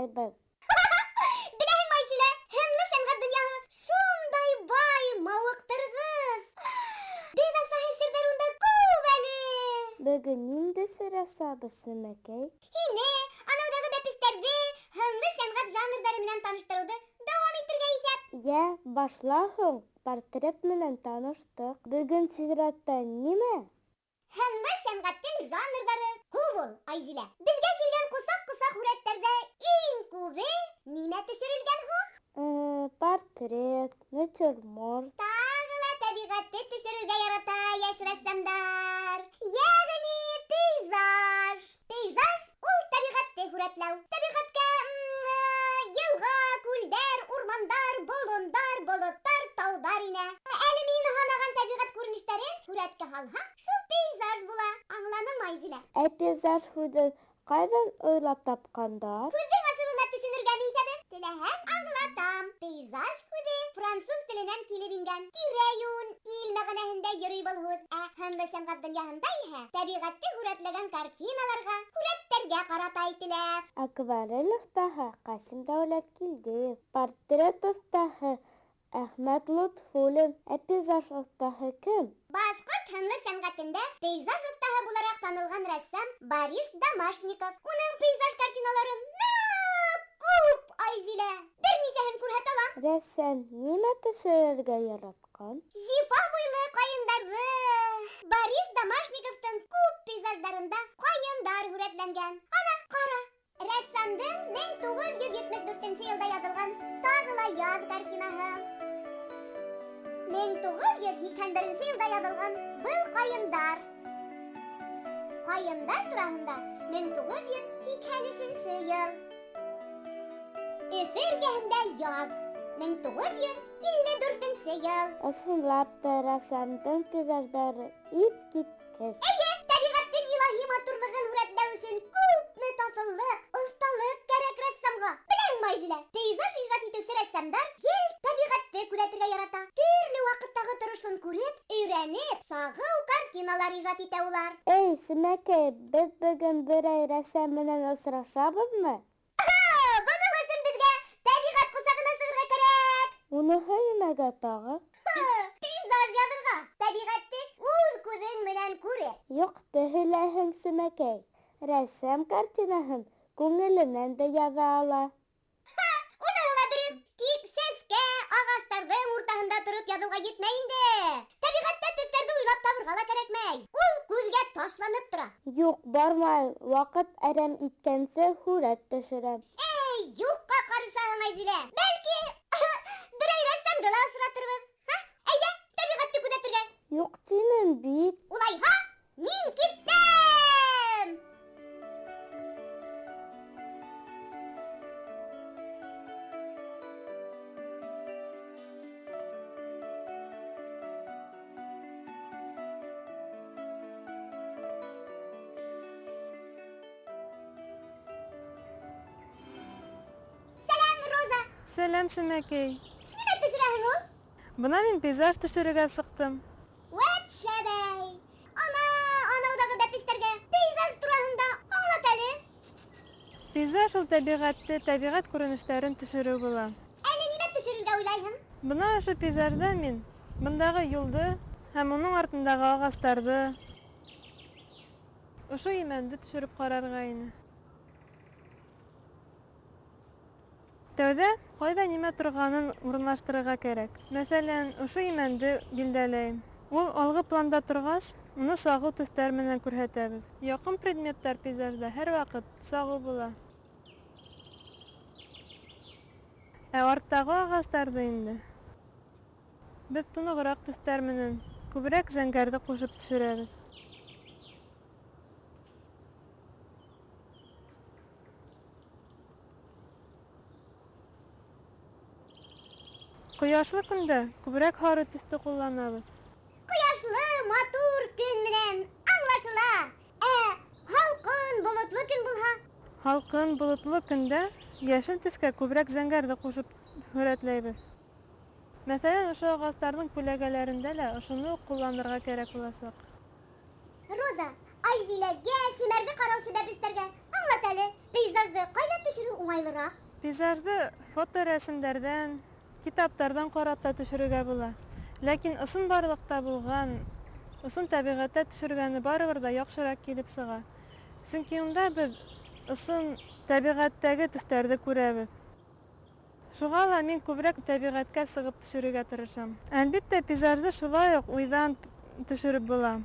башлайбыҙ. Беләһеңме, Айзилә, һынлы сәнғәт донъяһы шундай бай, мауыҡтырғыс. Беҙ асаһы серҙәр унда күп әле. Бөгөн ниндәй сер асабыҙ, Сәмәкәй? Һине, анауҙағы бәпестәрҙе һынлы сәнғәт жанрҙары менән таныштырыуҙы дауам итергә иҫәп. Йә, башла һуң, портрет менән таныштыҡ. Бөгөн сиратта нимә? Һынлы сәнғәттең жанрҙары күп ул, Айзилә. Беҙгә килгән ҡосаҡ-ҡосаҡ һүрәттәрҙә иң күбе нимә төшөрөлгән һуң? Портрет, натюрморт. Тағы ла тәбиғәтте төшөрөргә ярата йәш рәссамдар. Йәғни пейзаж. Пейзаж ул тәбиғәтте һүрәтләү. Тәбиғәткә йылға, күлдәр, урмандар, болондар, болоттар, тауҙар инә. Әле мин һанаған тәбиғәт күренештәрен һүрәткә һалһаң, шул пейзаж була. Аңланыңмы, Айзилә? Ә пейзаж һүҙен ҡайҙан уйлап тапҡандар? Һүҙҙең асылына төшөнөргәме иҫәбең? Теләһәң, аңлатам. Пейзаж һүҙе француз теленән килеп ингән. Тирә-йүн, ил мәғәнәһендә йөрөй был һүҙ. Ә һынлы сәнғәт донъяһында иһә тәбиғәтте һүрәтләгән картиналарға, һүрәттәргә ҡарата әйтелә. Акварель оҫтаһы Ҡасим Дәүләткилдиев, портрет оҫтаһы Әхмәт Лотфуллин, ә пейзаж оҫтаһы кем? Башҡорт һынлы сәнғәтендә пейзаж оҫтаһы булараҡ танылған рәссам Борис Домашников. Уның пейзаж картиналары ныҡ күп, Айзилә. Бер нисәһен күрһәтә алам. Рәссам нимә төшөрөргә яратҡан? Зифа буйлы ҡайындарҙы. Борис Домашниковтың күп пейзаждарында ҡайындар һүрәтләнгән. Ана, ҡара. Рәссамдың 1974 йылда яҙылған Тағы ла яҙ картинаһы. 1981 йылда яҙылған Был ҡайындар. Ҡайындар тураһында 1983 йыл. Өфө эргәһендә яҙ. 1954 йыл. Ысынлап та, рәссамдың пейзаждары иҫ киткес. Эйе, тәбиғәттең илаһи матурлығын һүрәтләү өсөн күпме таҫыллыҡ, оҫталыҡ кәрәк рәссамға. Беләһеңме, Айзилә, пейзаж ижад итеүсе рәссамдар гел тәбиғәтте күҙәтергә ярата. Төрлө ваҡыттағы торошон күреп, өйрәнеп, сағыу картиналар ижад итә улар. Эй, Сәмәкәй, беҙ бөгөн берәй рәссам менән осрашабыҙмы? Бының өсөн беҙгә тәбиғәт ҡосағына сығырға кәрәк. Уныһы нимәгә тағы? Пейзаж яҙырға, тәбиғәтте үҙ күҙең менән күреп. Юҡты һөйләйһең, Сәмәкәй. Рәссам картинаһын күңеленән дә яҙа ала. Уныһы ла дөрөҫ. Тик сәскә, ағастарҙың уртаһында тороп яҙыуға етмәй инде. Тәбиғәттә төҫтәрҙе уйлап табырға ла кәрәкмәй. Ул күҙгә ташланып тора. Юҡ, бармайым. Ваҡыт әрәм иткәнсе һүрәт төшөрәм. Эй, юҡҡа ҡарышаһың, Айзилә. Бәлки, берәй рәссамды ла осратырбыҙ. Һа? Әйҙә, тәбиғәтте күҙәтергә. Юҡ тинем бит. Улайһа, мин киттем. Сәләм, Роза. Сәләм, Сәмәкәй. Нимә төшөрәһең ул? Бына мин пейзаж төшөрөргә сыҡтым. Вәт шәбәй. Ана, анауҙағы бәпестәргә пейзаж тураһында аңлат әле. Пейзаж ул тәбиғәтте, тәбиғәт күренештәрен төшөрөү була. Әле нимә төшөрөргә уйлайһың? Бына ошо пейзажда мин бындағы юлды һәм уның артындағы ағастарҙы, ошо имәнде төшөрөп ҡарарға ине. Тәүҙә ҡайҙа нимә торғанын урынлаштырырға кәрәк. Мәҫәлән, ошо имәнде билдәләйем. Ул алғы планда торғас, уны сағыу төҫтәр менән күрһәтәбеҙ. Яҡын предметтар пейзажда һәр ваҡыт сағыу була. Ә арттағы ағастарҙы инде беҙ тоноғораҡ төҫтәр менән күберәк зәңгәрҙе ҡушып төшөрәбеҙ. Ҡояшлы көндә күберәк һары төҫтө ҡулланабыҙ. Ҡояшлы, матур көн менән аңлашыла. Ә һалҡын, болотло көн булһа? Һалҡын, болотло көндә йәшел төҫкә күберәк зәңгәрҙе ҡушып һүрәтләйбеҙ. Мәҫәлән, ошо ағастарҙың күләгәләрендә лә ошоно уҡ ҡулланырға кәрәк буласаҡ. Роза, Айзиләгә, Симәрҙе ҡараусы бәпестәргә Аңлат әле, пейзажды ҡайҙа төшөрөү уңайлыраҡ? Пейзажды фоторәсемдәрҙән, китаптарҙан ҡарап та төшөрөргә була. Ләкин ысынбарлыҡта булған, ысын тәбиғәттә төшөргәне барыбер ҙә яҡшыраҡ килеп сыға. Сөнки унда беҙ ысын тәбиғәттәге төҫтәрҙе күрәбеҙ. Шуға ла мин күберәк тәбиғәткә сығып төшөрөргә тырышам. Әлбиттә, пейзажды шулай уҡ уйҙан төшөрөп була.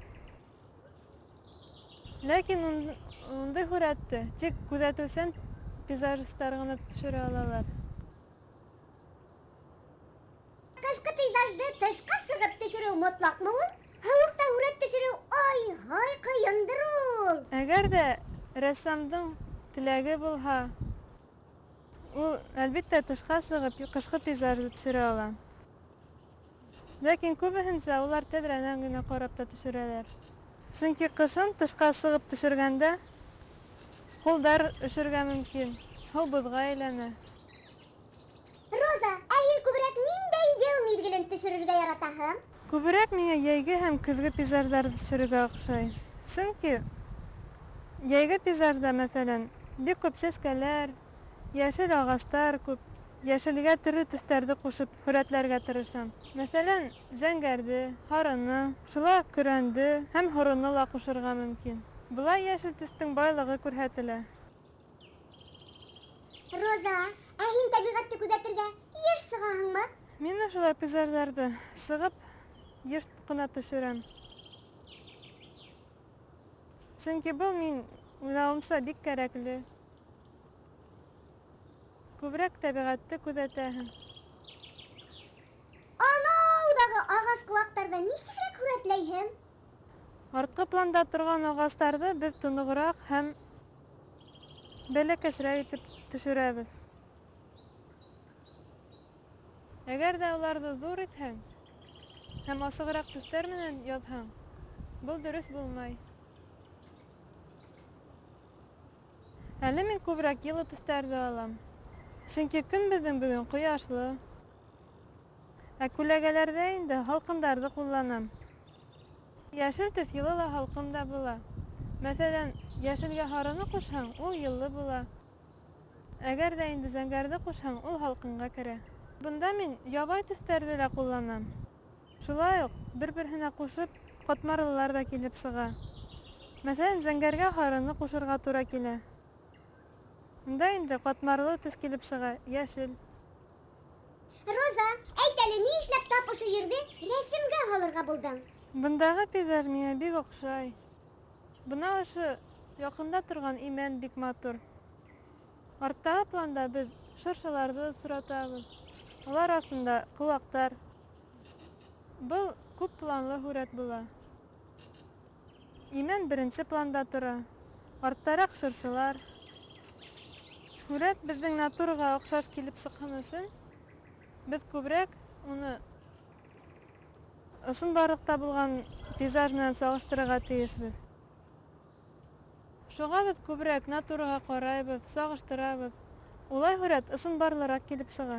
Ләкин ундай һүрәтте тик күҙәтеүсән пейзажистар ғына төшөрә алалар. Ҡышҡы пейзажды тышҡа сығып төшөрөү мотлаҡмы ул? Һыуыҡта һүрәт төшөрөү ай-һай ҡыйындыр ул. Әгәр ҙә рәссамдың теләге булһа, ул, әлбиттә, тышҡа сығып ҡышҡы пейзажды төшөрә ала. Ләкин күбеһенсә улар тәҙрәнән генә ҡарап та төшөрәләр. Сөнки ҡышын тышҡа сығып төшөргәндә ҡулдар өшөргә мөмкин, һыу боҙға әйләнә. Роза, ә һин күберәк ниндәй йыл миҙгелен төшөрөргә яратаһың? Күберәк миңә йәйге һәм көҙгө пейзаждарҙы төшөрөргә оҡшай. Сөнки йәйге пейзажда, мәҫәлән, бик күп сәскәләр, йәшел ағастар күп. Йәшелгә төрлө төҫтәрҙе ҡушып һүрәтләргә тырышам. Мәҫәлән, зәңгәрҙе, һарыны, шулай уҡ көрәнде һәм һороно ла ҡушырға мөмкин. Былай йәшел төҫтөң байлығы күрһәтелә. Роза, ә һин тәбиғәтте күҙәтергә йыш сығаһыңмы? Мин ошолай пейзаждарҙы сығып йыш ҡына төшөрәм. Сөнки был мин уйлауымса бик кәрәкле. Күберәк тәбиғәтте күҙәтәһең. Анауҙағы ағас ҡыуаҡтарҙы нисегерәк һүрәтләйһең? Артҡы планда торған ағастарҙы беҙ тоноғораҡ һәм бәләкәсерәк итеп төшөрәбеҙ. Әгәр ҙә уларҙы ҙур итһәң һәм асығыраҡ төҫтәр менән яҙһаң, был дөрөҫ булмай. Әле мин күберәк йылы төҫтәрҙе алам. Сөнки көн беҙҙең бөгөн ҡояшлы. Ә күләгәләрҙә инде һалҡындарҙы ҡулланам. Йәшел төҫ йылы ла һалҡын да була. Мәҫәлән, йәшелгә һарыны ҡушһаң, ул йылы була. Әгәр ҙә инде зәңгәрҙе ҡушһаң, ул һалҡынға керә. Бында мин ябай төҫтәрҙе лә ҡулланам. Шулай уҡ бер-береһенә ҡушып ҡатмарлылар ҙа килеп сыға. Мәҫәлән, зәңгәргә һарыны ҡушырға тура килә. Унда инде ҡатмарлы төҫ килеп сыға, йәшел. Роза, әйт әле, ни эшләп тап ошо ерҙе рәсемгә һалырға булдың? Бындағы пейзаж миңә бик оҡшай. Бына ошо яҡында торған имән бик матур. Арттағы планда беҙ шыршыларҙы осратабыҙ. Улар аҫтында ҡыуаҡтар. Был күп планлы һүрәт була. Имән беренсе планда тора. Арттараҡ шыршылар. Һүрәт беҙҙең натураға оҡшаш килеп сыҡһын өсөн беҙ күберәк уны ысынбарлыҡта булған пейзаж менән сағыштырырға тейешбеҙ. Шуға беҙ күберәк натураға ҡарайбыҙ, сағыштырабыҙ. Улай һүрәт ысынбарлыраҡ килеп сыға.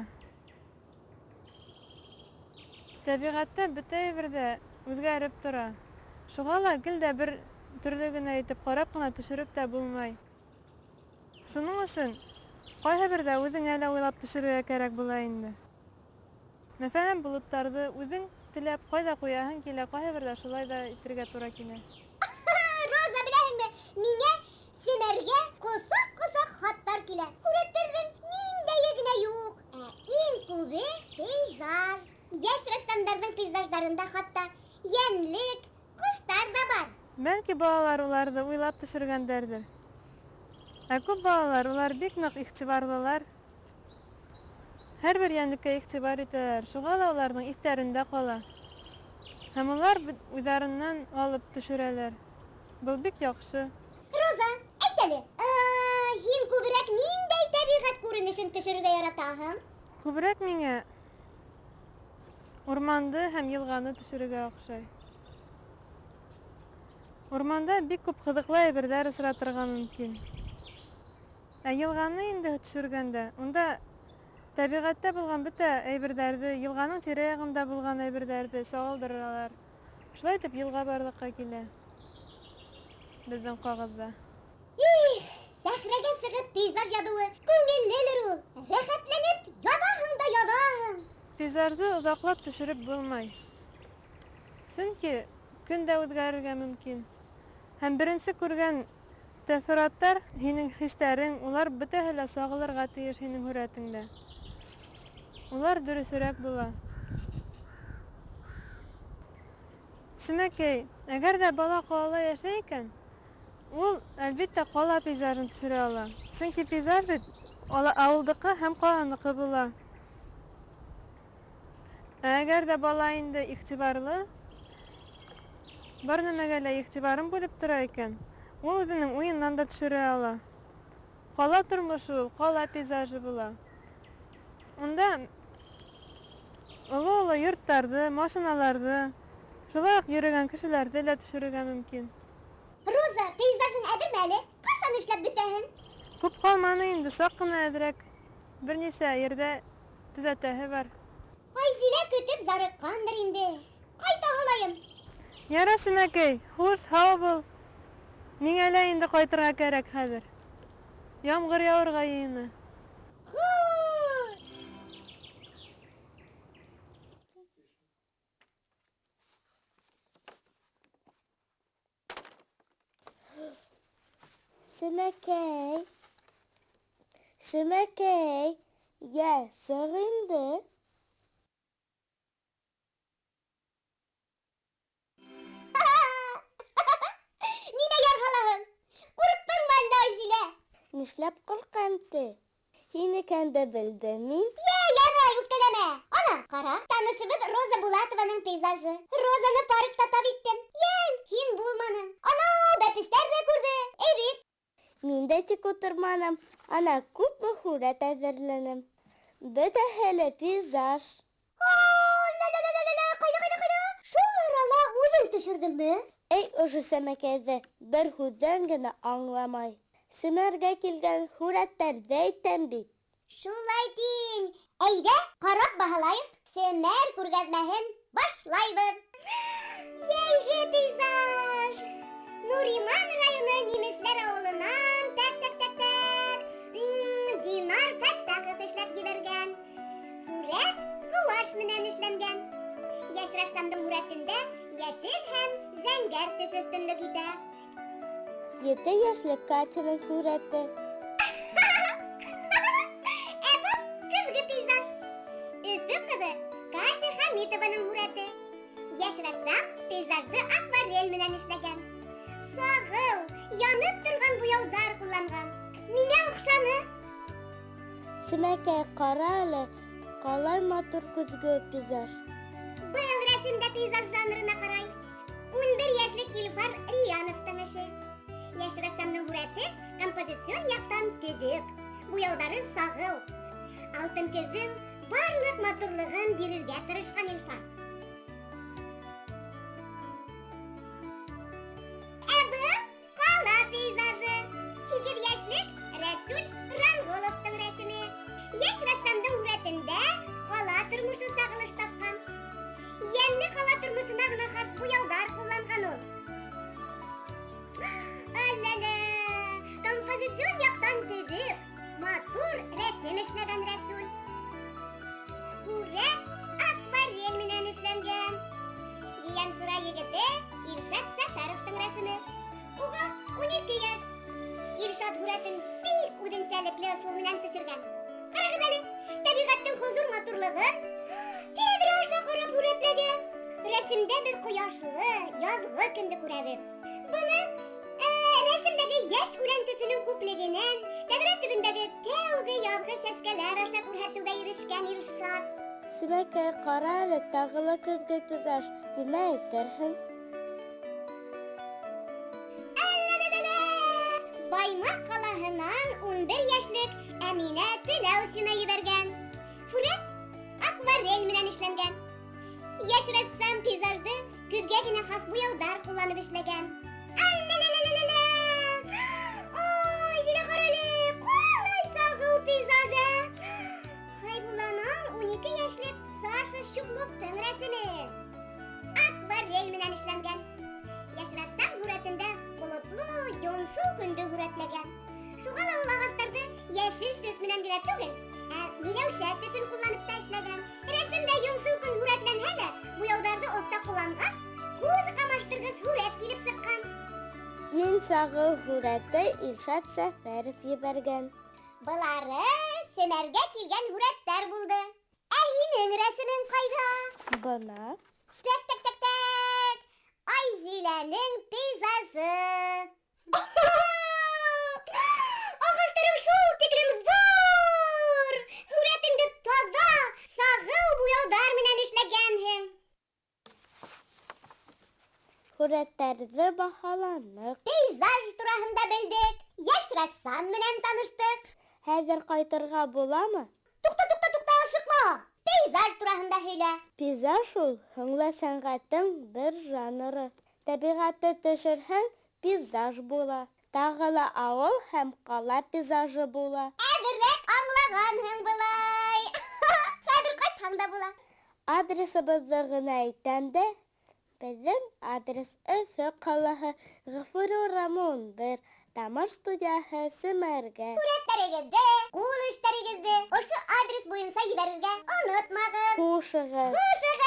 Тәбиғәттә бөтә әйбер ҙә үҙгәреп тора. Шуға ла гел дә бер төрлө генә итеп ҡарап ҡына төшөрөп тә булмай. Шуның өсөн ҡайһы берҙә үҙеңә лә уйлап төшөрөргә кәрәк була инде. Мәҫәлән, болоттарҙы үҙең теләп ҡайҙа ҡуяһың килә, ҡайһы берҙә шулай ҙа итергә тура килә. Роза, беләһеңме, миңә Семәргә ҡосаҡ-ҡосаҡ хаттар килә. Һүрәттәрҙең ниндәйе генә юҡ. Ә иң күбе пейзаж. Йәш рәссамдарҙың пейзаждарында хатта йәнлек, ҡоштар ҙа бар. Бәлки балалар уларҙы уйлап төшөргәндәрҙер. Ә күп балалар улар бик ныҡ иғтибарлылар. Һәр бер йәнлеккә иғтибар итәләр. Шуға ла уларҙың иҫтәрендә ҡала. Һәм улар уйҙарынан алып төшөрәләр. Был бик яҡшы. Роза, әйт әле, һин күберәк ниндәй тәбиғәт күренешен төшөрөргә яратаһың? Күберәк миңә урманды һәм йылғаны төшөрөргә оҡшай. Урманда бик күп ҡыҙыҡлы әйберҙәр осратырға мөмкин. Ә йылғаны инде төшөргәндә, унда тәбиғәттә булған бөтә әйберҙәрҙе, йылғаның тирә-яғында булған әйберҙәрҙе сағылдыралар. Шулай итеп йылға барлыҡҡа килә беҙҙең ҡағыҙҙа. Их, Сәхрә. Сәхрәгә сығып пейзаж яҙыуы күңеллелер ул. Рәхәтләнеп яҙаһың да яҙаһың. Пейзажды оҙаҡлап төшөрөп булмай. Сөнки көн дә үҙгәрергә мөмкин. Һәм беренсе күргән тәьҫораттар, һинең хистәрең, улар бөтәһе лә сағылырға тейеш һинең һүрәтеңдә. Улар дөрөҫөрәк була. Семәкәй, әгәр дә бала ҡалала йәшәй икән, ул, әлбиттә, ҡала пейзажын төшөрә ала. Сөнки пейзаж бит ауылдыҡы һәм ҡаланыҡы була. Ә әгәр ҙә бала инде иғтибарлы, бар нәмәгә лә иғтибарын бүлеп тора икән, ул үҙенең уйынынан да төшөрә ала. Ҡала тормошо ул, ҡала пейзажы була. Унда оло-оло йорттарҙы, машиналарҙы, шулай уҡ йөрөгән кешеләрҙе лә төшөрөргә мөмкин. Роза, пейзажың әҙерме әле? Ҡасан эшләп бөтәһең? Күп ҡалманы инде, саҡ ҡына әҙерәк. Бер нисә ерҙә төҙәтәһе бар. Айзилә көтөп зарыҡҡандыр инде. Ҡайта һалайым. Яра, Сөнәкәй, хуш, һау бул. Миңә лә инде ҡайтырға кәрәк хәҙер. Ямғыр яуырға йыйына. Хуш! Сөнәкәй, Сөнәкәй, йә, сыҡ инде. Нимә яр һалаһың? Ҡурҡтыңмы әллә, Айзилә? Нишләп ҡурҡам ти? Һин икәнде белдем мин. Йә, ярай, үпкәләмә. Ана, ҡара, танышыбыҙ Роза Булатованың пейзажы. Розаны паркта тап иттем. Йәл, һин булманың. Анау, бәпестәр ҙә күрҙе. Әй бит. Мин дә тик ултырманым. Ана күпме һүрәт әҙерләнем. Бөтәһе лә пейзаж. Ла-ла-ла-ла-ла, ҡайҙа, ҡайҙа, ҡайҙа? Шул арала үҙең төшөрҙөңмө? Эй, ошо сәмәкәйҙе бер һүҙҙән генә аңламай. Семәргә килгән һүрәттәрҙе әйтәм бит. Шулай тиң. Әйҙә, ҡарап баһалайыҡ. Семәр күргәҙмәһен башлайбыҙ. Йәйге пейзаж. Нуриман районы Нимесләр ауылынан тәк тәк тәк тәк. Динар Фәттахов эшләп ебәргән. Һүрәт гуашь менән эшләнгән. Йәш рәссамдың һүрәтендә йәшел һәм зәңгәр төҫ өҫтөнлөк итә. 7 йәшлек Катяның һүрәте. Ә был көҙгө пейзаж. Өфө ҡыҙы Катя Хәмитованың һүрәте. Йәш рәссам пейзажды акварель менән эшләгән. Сағыу, янып торған буяуҙар ҡулланған. Миңә оҡшаны. Сәмәкәй, ҡара әле, ҡалай матур көҙгө пейзаж. Был рәсем дә пейзаж жанрына ҡарай. 11 йәшлек Илфар Рияновтың эше. Йәш рәссамдың һүрәте композицион яҡтан төҙөк, буяуҙары сағыу. Алтын көҙҙөң барлыҡ матурлығын бирергә тырышҡан Илфар. Ә был ҡала пейзажы. 8 йәшлек Рәсүл Ранғоловтың рәсеме. Йәш рәссамдың һүрәтендә ҡала тормошо сағылыш тапҡан. Йәнле ҡала тормошона ғына хас буяуҙар ҡулланған ул. Әллә-лә, композицион яҡтан төҙөк, матур рәсем эшләгән Рәсүл. Һүрәт акварель менән эшләнгән. Ейәнсура егете Илшат Сәфәровтың рәсеме. Уға 12 йәш. Илшат һүрәтен бик үҙенсәлекле ысул менән төшөргән. Ҡарағыҙ әле, тәбиғәттең хозур матурлығын тәҙрә аша ҡарап һүрәтләгән. Рәсемдә беҙ ҡояшлы, яҙғы көндө күрәбеҙ. Быны рәсемдәге йәш үлән төҫөнөң күплегенән, тәҙрә төбөндәге тәүге яҙғы сәскәләр аша күрһәтеүгә ирешкән Илшат. Сәмәкәй, ҡара әле, тағы ла көҙгө пейзаж, нимә әйтерһең? Әллә-лә-лә-лә! Баймаҡ ҡалаһынан 11 йәшлек Әминә Теләүсина ебәргән. Һүрәт акварель менән эшләнгән. Йәш рәссам пейзажды көҙгә генә хас буяуҙар ҡулланып эшләгән. Әллә-лә-лә-лә-лә! Ай, Зилә, ҡара әле, ҡалай сағыу пейзаж, ә? Хәйбулланан 12 йәшлек Саша Щупловтың рәсеме. Акварель менән эшләнгән. Йәш рәссам һүрәтендә болотло, йонсоу көндө һүрәтләгән. Шуға ла ул ағастарҙы йәшел төҫ менән генә түгел, ә миләүшә төҫөн ҡулланып та эшләгән. Рәсемдә йонсоу көн һүрәтләнһә лә, буяуҙарҙы оҫта ҡулланғас, күҙ ҡамаштырғыс һүрәт килеп сыҡҡан. Иң сағыу һүрәтте Илшат Сәфәров ебәргән. Былары Семәргә килгән һүрәттәр булды. Ә һинең рәсемең ҡайҙа? Бына. Тәк, тәк, тәк, тәк. Айзиләнең пейзажы. Ағастарың шул тиклем ҙур! Һүрәтеңде таҙа, сағыу буяуҙар менән эшләгәнһең. Һүрәттәрҙе баһаланыҡ. Пейзаж тураһында белдек, йәш рәссам менән таныштыҡ. Хәҙер ҡайтырға буламы? Туҡта, туҡта, туҡта, ашыҡма. Пейзаж тураһында һөйлә. Пейзаж ул һынлы сәнғәттең бер жанры. Тәбиғәтте төшөрһәң, пейзаж була. Тағы ла ауыл һәм ҡала пейзажы була. Әҙерәк аңлағанһың былай. Хәҙер ҡайтһаң да була. Адресыбыҙҙы ғына әйтәм дә, беҙҙең адрес Өфө ҡалаһы, Ғафури урамы 11, Тамыр студияһы, Семәргә. Һүрәттәрегеҙҙе, ҡул эштәрегеҙҙе ошо адрес буйынса ебәрергә онотмағыҙ. Хушығыҙ. Хушығыҙ.